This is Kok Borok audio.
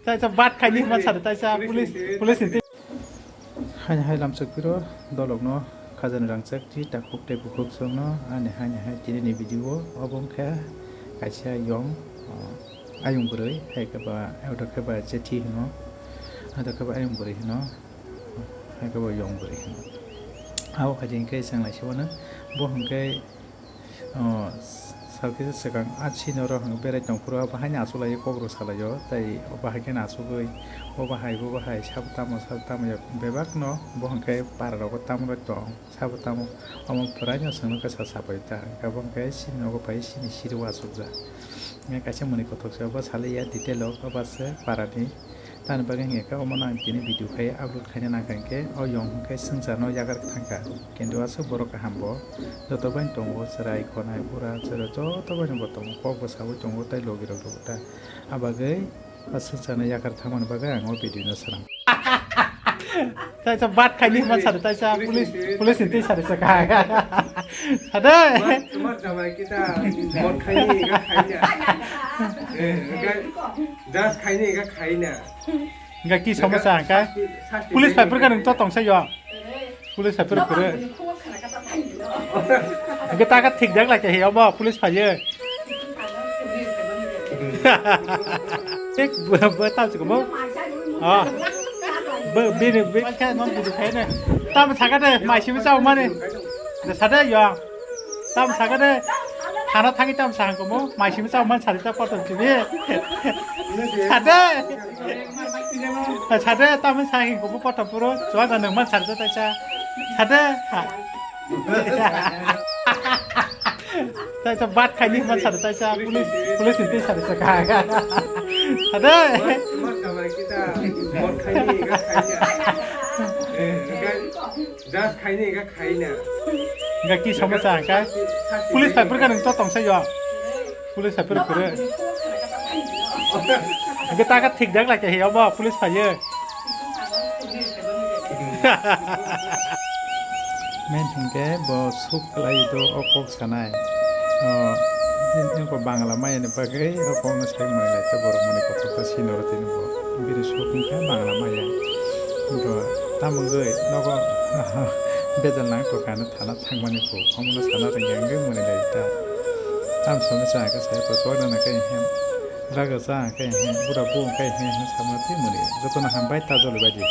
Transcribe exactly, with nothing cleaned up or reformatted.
Taisa bat khaini hwnma sadi taisa police, police ni. Haini hai lamsok piro dolokno khajani rangchak ti takhuk tei bukhuk songno ani haini hai tini ni video obo wngkha kaisa yong, ah, ayung bwrwi hai khe ba auto khe ba jethi hino, auto khe ba ayung bwrwi hino, hai khe ba yong bwrwi hino. Abo khaidi hwnkhe chwng lai se mano bo hwnkhe. O, salkisa swkang a chini oro hwnwi berai tongphuru, abo haino achuk lai kok rw salaio, tei o bahai kheno achugwi o bahai bo bahai sabo tamo sabo tamo ya bebak no bo hwnkhe para rogo tamo rok tong sabo tamo omo pwraino chwngno khe sa sapai ta hwnkhe abo hwnkhe chini nogo pai chini siro achukjak. Hwnkhe kaisa mwnwi kothok se obo salai ya detail o obo se para ni. Tamoni bagwi hwnkhe khe omono ang tini video khai upload khaina nangkha hwnkhe o yong hwnkhe swngcharno yakar thangkha. Kintu aswk borok kaham bo joto bai tongo, chwrai khonai bura chwrai joto bai no bo tongo, kok bo saui tongo tei logi rok rwgo ta. Abagwi o swngcharno yakar thangmani bagwi ang o video no swnam. Taisa bat khaini hwnma sadi taisa police, police ni twi sadi sa kha. Sade. Tumar, tumar jamai kita mot khaini ga khaina. Eh, ga, das khaini ga khaina. Hingkha ki somosa hingkha? Police phai phurkha nwng to tongsa yo. Police phai phurkha phuru. Hingkha ta kha thik jak lai khe obo police phai ye. Thik bo, bo tao chikmo. Ah. Bo, bini, bi kha non budu khai ne. Tam sakha de, mai simi chao mani. De sade yo. Tam sakha de. Thana thangwi tam sa hangkomo. Mai simi chao man sari ta poto chini. Sade. Sade tam sa hangkomo poto puro. Chua da nang man sari ta sa. Sade. Ha. Taisa bat khaini man sari taisa police, police ni twi sari sa kha. Sade. Tumar jamai kita mot khaini ga khaina. Eh, ga, das khaini ga khaina. Hingkha ki somosa hingkha? Police phai phurkha nwng to tongsa yo. Police phai phurkha phuru. Hingkha ta kha thik jak lai khe obo police phai ye. Men hingkhe bo suk kwlai do o kok sanai. O, jin-, jin ko Bangla maya ni bagwi o kok no sai mwnwi lai khe borok mwnwi kothok ta sino rw tini bo. Bini suk wngkha Bangla maya. Bo tamo wngwi nogo bejal nang tongkha no thana thangmani bo. Omono sana rwngya wngwi mwnwi lai ta. Tam sono cha khe sai bo chwng nana khe hem. Raga cha khe hem. Bura bo khe hem, hem sama twi mwnwi. Jotono hambai ta joli baidi.